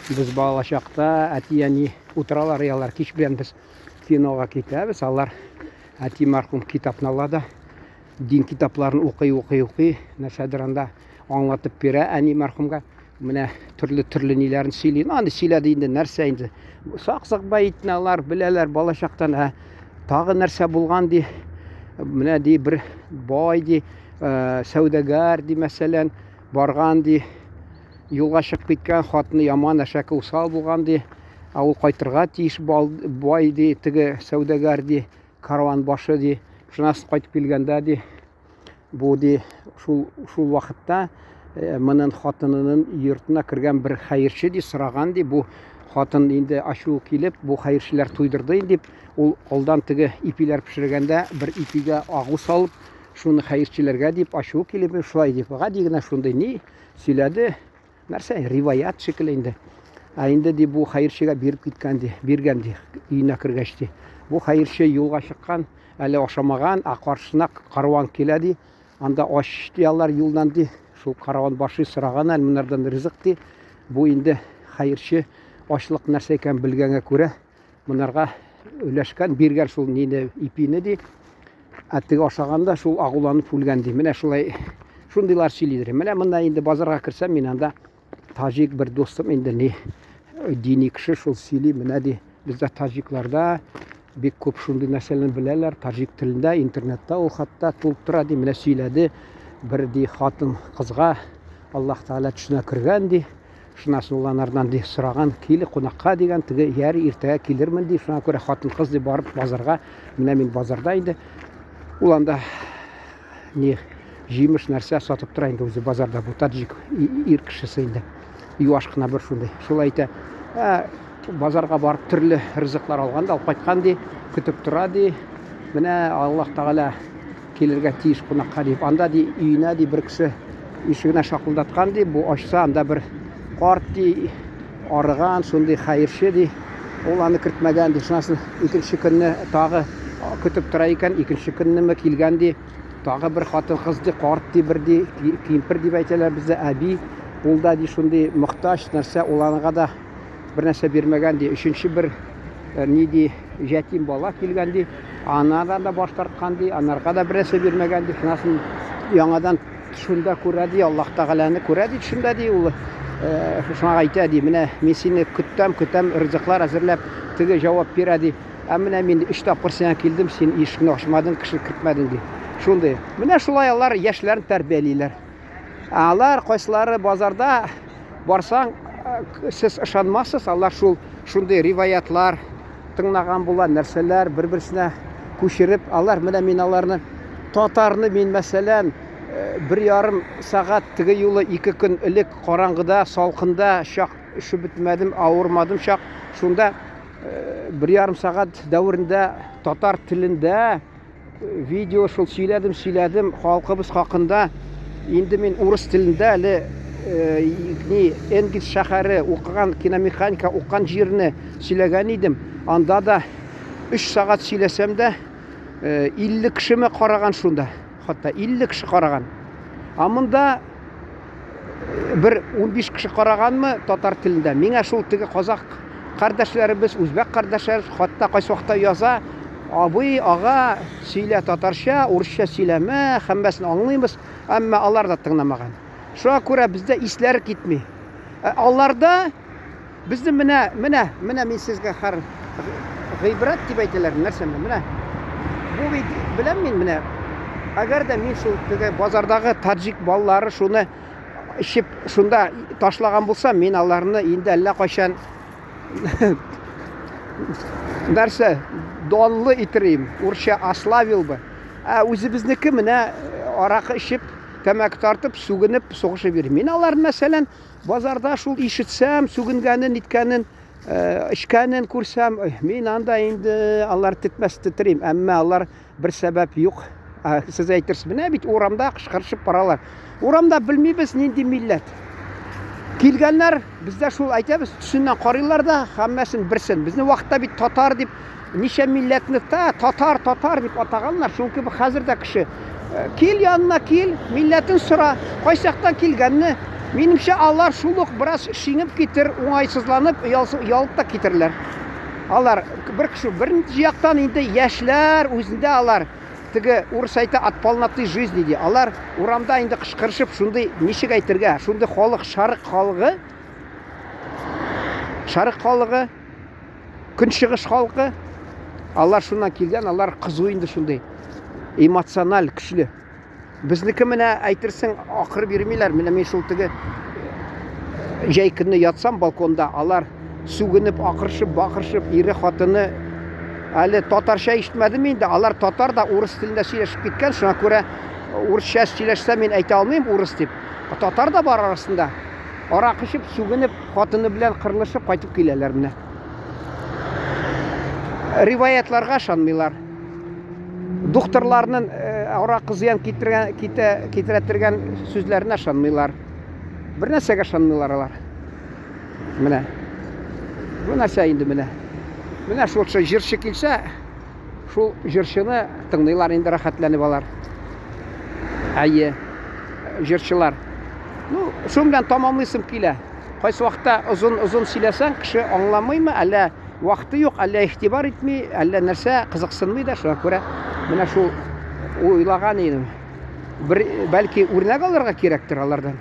Без бала чакта әти-әни утыралар, ялар кич белән без кинога китәбез. Алар әти мәрхүм китапны ала да дин китапларын укый, укый, укый, нәрсәдер анда аңлатып бирә әни мәрхүмгә. Менә төрле-төрле ниләрен сөйли. Ну, аны сөйләде инде, нәрсә инде. Сак-сак бәетне алар беләләр балачактан. Ә тагы нәрсә булган ди. Менә ди бер бай ди, сәүдәгәр ди, мәсәлән, барган ди. Юлга чыгып киткән, хатыны яман әшәке усал булган ди. Ә ул кайтырга тиеш бай ди, теге сәүдәгәр ди, караван башы ди. Шуннан соң кайтып килгәндә ди, бу ди шул шул вакытта монын хатынының йортына кергән бер хәерче ди, сораган ди, бу хатын инде ачуы килеп, бу хәерчеләр туйдырды дип, ул алдан теге ипиләр пешергәндә бер ипигә агу салып, шуны хәерчеләргә дип ачуы килеп, шулай дип, гади генә шундый ни сөйләде. Нәрсә, риваят шикелле инде. Ә инде ди бу хәерчегә биреп киткән ди, биргән ди, өенә кергәч ди. Бу хәерче юлга чыккан, әле ашамаган, ә каршысына караван килә ди. Анда ач ди алар юлдан ди. Шул караван башы сораган әле монардан ризык ди. Бу инде хәерче ачлык нәрсә икәнен белгәнгә күрә, монарга өләшкән, биргән шул нине, ипине ди. Ә теге ашаганда шул агуланып үлгән ди. Менә шулай шундыйлар сөйлидер. Менә монда инде базарга керсәм, мин анда таҗик бер дустым инде ни дини кеше шул сөйли. Менә ди, бездә таҗикларда бик күп шундый нәрсәләрне беләләр. Таҗик телендә, интернетта ул хатта тулып тора ди. Менә сөйләде бер ди хатын кызга Аллаһ Тәгалә төшенә кергән ди. Шуннан соң ул анардан ди сораган, кил кунакка дигән, теге яр иртәгә килермен ди. Шуңа күрә хатын-кыз ди барып базарга, менә мин базарда инде. Ул анда ни җимеш нәрсә сатып тора инде үзе базарда, бу таджик ир кешесе инде. Юаш кына бер шундый. Шул әйтә, ә, базарга барып төрле ризыклар алган да алып кайткан ди, көтеп тора ди. Менә Аллаһ Тәгалә килергә тиеш кунакка дип. Анда ди өенә ди бер кеше ишегенә шакылдаткан ди, бу ачса анда бер карт ди, арыган, шундый хәерче ди. Ул аны кертмәгән ди. Шуннан соң икенче көнне тагы көтеп тора икән, икенче көннеме килгән ди. Тагы бер хатын-кыз ди, карт ди бер ди, кимпер дип әйтәләр бездә, әби. Ул да ди шундый мохтаҗ нәрсә, ул анага да бер нәрсә бирмәгән ди. Өченче бер ни ди, җәтим бала килгән ди. Анадан да баш тарткан ди, анарга да бер нәрсә бирмәгән ди. Шуннан соң яңадан төшендә күрә ди, Аллаһ Тәгаләне күрә ди төшендә ди ул. Шуңа әйтә ди, менә мин сине көтәм, көтәм, ризыклар әзерләп, теге җавап бирә ди. Ә менә мин өч тапкыр сиңа килдем, син ишекне ачмадың, кеше кертмәдең ди. Шундый. Менә шулай алар яшьләрен тәрбиялиләр. Ә алар кайсылары базарда барсаң, сез ышанмассыз, алар шул шундый риваятлар тыңлаган була, нәрсәләр бер-берсенә күчереп, алар менә мин аларны татарны мин мәсәлән 1,5 сәгать теге юлы 2 көн элек караңгыда, салкында чак өшеп бетмәдем, авырмадым чак. Шунда 1,5 сәгать дәверендә татар телендә видео шул сөйләдем, сөйләдем халкыбыз хакында. Инде мин урыс телендә әле ни Энгельс шәһәре укыган киномеханика укыган җирне сөйләгән идем. Анда да 3 сәгать сөйләсәм дә 50 кешеме караган шунда. Хәтта 50 кеше караган. Ә монда бер 15 кеше караганмы татар телендә? Миңа шул теге казах кардәшләребез, үзбәк кардәшләребез хатта кайсы вакытта яза, абый, ага, сөйлә татарча, урысча сөйләмә, һәммәсен аңлыйбыз, әмма алар да тыңламаган. Шуңа күрә бездә исләре китми. Ә аларда безне менә, менә, менә мин сезгә хәр гыйбрәт дип әйтәләр, нәрсәне? Менә бу бит беләм мин менә. Әгәр дә мин шул теге базардагы таджик балалары шуны эчеп шунда ташлаган булсам, мин аларны инде әллә кайчан нәрсә данлы итерим, урысча ославил бы. Ә үзебезнеке менә аракы эчеп, тәмәке тартып, сүгенеп, сугышып йөри. Мин алар, мәсәлән, базарда шул ишетсәм, сүгенгәнен, ниткәнен, эчкәнен күрсәм, мин анда инде алар тетмәс тетрим. Әмма алар бер сәбәп юк. Сез әйтерсез, менә бит урамда кычкырышып баралар. Урамда белмибез нинди милләт. Килгәннәр, бездә шул әйтәбез, төсеннән карыйлар да, һәммәсен берсен. Безнең вакытта бит татар дип ничә милләтне та татар, татар дип атаганнар. Шул кебек хәзер дә кеше кил янына кил, милләтен сора, кайсы яктан килгәнне. Минемчә, алар шул ук бераз шиңеп китер, уңайсызланып, оялып та китерләр. Алар бер кеше, беренче яктан инде яшьләр үзендә алар теге урыс әйтә от полноты жизни ди. Алар урамда инде кычкырышып шундый ничек әйтергә, шундый халык, шарык халыгы, шарык халыгы, көнчыгыш халкы, алар шуннан килгән, алар кызу инде шундый эмоциональ көчле. Безнеке менә әйтерсең акырып йөрмиләр. Менә мин шул теге җәй көнне ятсам балконда, алар сүгенеп, акырышып, бакырышып, ире, хатыны әле татарча ишетмәдем инде. Алар татар да урыс телендә сөйләшеп киткән, шуңа күрә урысча сөйләшсә мин әйтә алмыйм урыс дип. Татар да бар арасында. Аракы эчеп, сүгенеп, хатыны белән кырылышып кайтып киләләр менә. Риваятларга ышанмыйлар. Докторларның э, аракы зыян китергән, китә, китерә торган сүзләренә ышанмыйлар. Бер нәрсәгә ышанмыйлар алар. Менә. Бу нәрсә инде менә. Менә шул җырчы килсә, Шул җырчыны тыңлыйлар инде рәхәтләнеп алар. Әйе, җырчылар. Ну, шуның белән тамамлыйсым килә. Кайсы вакытта озын-озын сөйләсәң, кеше аңламыймы, әллә вакыты юк, әллә игътибар итми, әллә нәрсә, кызыксынмый да, шуңа күрә менә шул уйлаган идем. Бер, бәлки үрнәк алырга кирәктер алардан.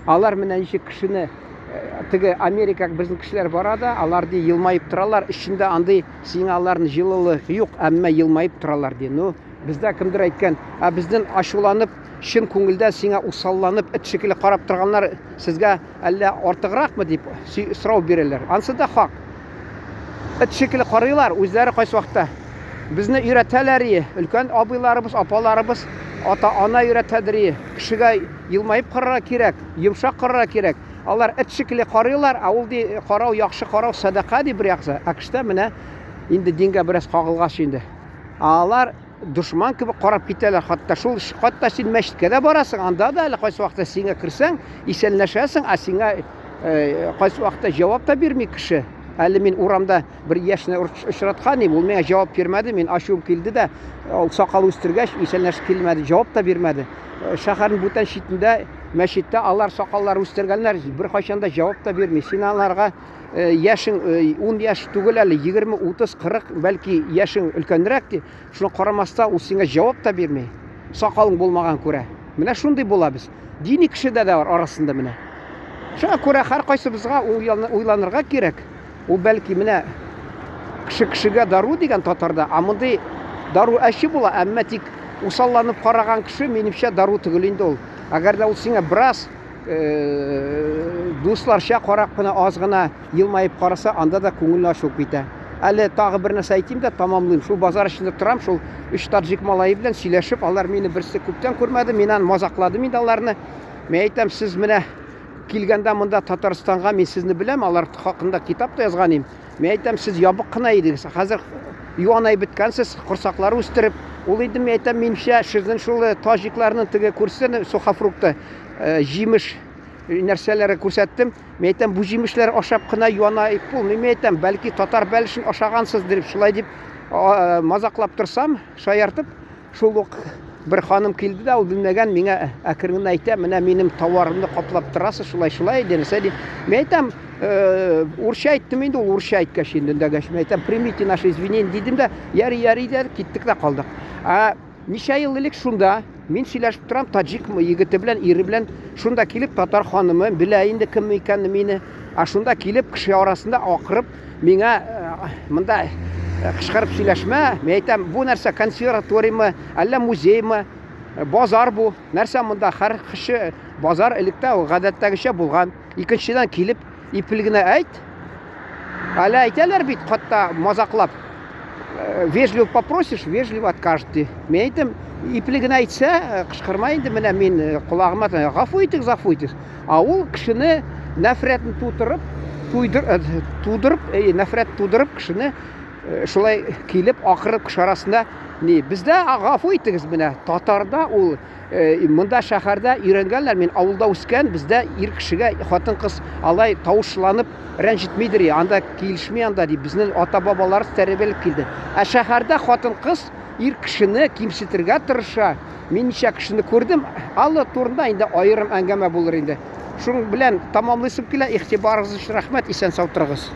Алар менә ничек кешене э, теге Америка безнең кешеләр бара да, алар ди елмаеп торалар, эчендә андый Сиңа аларның җылылыгы юк, әмма елмаеп торалар, ди. Ну, бездә кемдер әйткән, ә бездән ачуланып, чын күңелдән сиңа усалланып, эт шикелле карап торганнар сезгә әллә артыгракмы дип сорау бирәләр. Ансы да хак. Эт шикелле карыйлар, үзләре кайсы вакытта. Безне өйрәтәләр и, өлкән абыйларыбыз, апаларыбыз, ата-ана өйрәтәдер и. Кешегә елмаеп карарга кирәк, йомшак карарга кирәк. Алар эт шикелле карыйлар, ә ул ди карау яхшы карау сәдака ди бер якса. Ә кешедә менә инде дингә бераз кагылгач инде. Ә алар дошман кебек карап китәләр. Хәтта шул хәтта син мәчеткә дә барасың, анда да әле кайсы вакытта сиңа керсәң, исәнләшәсең, ә сиңа э, кайсы вакытта җавап та бирми кеше. Әле мин урамда бер яшьне очраткан идем, ул миңа җавап бирмәде, мин ачуым килде дә, ул сакал үстергәч, исәнләшеп килмәде, җавап та бирмәде. Шәһәрнең бүтән читендә мәчеттә алар сакаллар үстергәннәр, беркайчан да җавап та бирми. Син аларга э, яшең 10 э, яшь түгел әле, 20, 30, 40, бәлки яшең өлкәнрәк ди. Шуны карамастан ул сиңа җавап та бирми. Сакалың булмаган күрә. Менә шундый була без. Дини кеше дә бар арасында менә. Шуңа күрә һәркайсыбызга уйланырга кирәк. Ул бәлки менә кеше кешегә дару дигән татарда, ә мондый дару әче була, әмма тик усалланып караган кеше, минемчә, дару түгел инде ул. Әгәр дә ул сиңа бераз э, дусларча карап кына аз гына елмаеп караса, анда да күңел ачылып китә. Әле тагы бер нәрсә әйтим дә тамамлыйм. Шул базар эчендә торам, шул өч таджик малае белән сөйләшеп, алар мине берсе күптән күрмәде, мин аны мазакладым инде аларны. Мин әйтәм, сез менә Килгәндә монда Татарстанга мин сезне беләм, алар хакында китап та язган идем. Мин әйтәм, сез ябык кына идегез. Хәзер юанай беткәнсез, корсаклар үстереп. Ул инде мин әйтәм, минемчә, сезнең шул э, таҗикларның теге күрсен сухофрукты, э, җимеш э, нәрсәләре күрсәттем. Мин әйтәм, бу җимешләр ашап кына юанай булмый. Мин әйтәм, бәлки татар бәлешен ашагансыз дип, шулай дип мазаклап торсам, шаяртып, Шул ук бер ханым килде дә, ул белмәгән, миңа әкрен генә әйтә, менә минем товарымны каплап торасыз, шулай, шулай, нәрсә ди. Мин әйтәм, э, урысча әйттем инде, ул урысча әйткәч инде өндәгәч, мин әйтәм, примите наши извинения дидем дә, яри, яри дә, киттек тә калдык. Ә ничә ел элек шунда мин сөйләшеп торам таҗик егете белән, ире белән, шунда килеп татар ханымы белә инде кем икәнне мине, ә шунда килеп кеше арасында акырып Миңа э, монда э, кычкырып сөйләшмә. Мин әйтәм, бу нәрсә консерваториймы, әллә музеймы? Э, базар бу. Нәрсә монда һәр кеше базар электә ул гадәттәгечә булган. Икенчедән килеп ипил генә әйт. Әле әйтәләр бит, хатта мазаклап. Вежливо попросишь, вежливо откажет ди. Мин әйтәм, ипле генә әйтсә, кычкырма инде менә мин колагыма гафу итегез, гафу итегез. Ә ул кешене нәфрәтен тутырып, туйдыр, э, тудырып, э, нәфрәт тудырып кешене э, шулай килеп акырып кеше арасында ни бездә гафу итегез менә татарда ул монда шәһәрдә өйрәнгәннәр мин авылда үскән бездә ир кешегә хатын кыз алай тавышланып рәнҗетмидер анда килешми анда ди безнең ата бабалар тәрбияләп килде ә шәһәрдә хатын кыз ир кешене кимсетергә тырыша Мин ничә кешене күрдем, Алла турында инде аерым әңгәмә булыр инде. Шуның белән тамамлыйсым килә. Игътибарыгыз өчен рәхмәт. Исән сау торыгыз.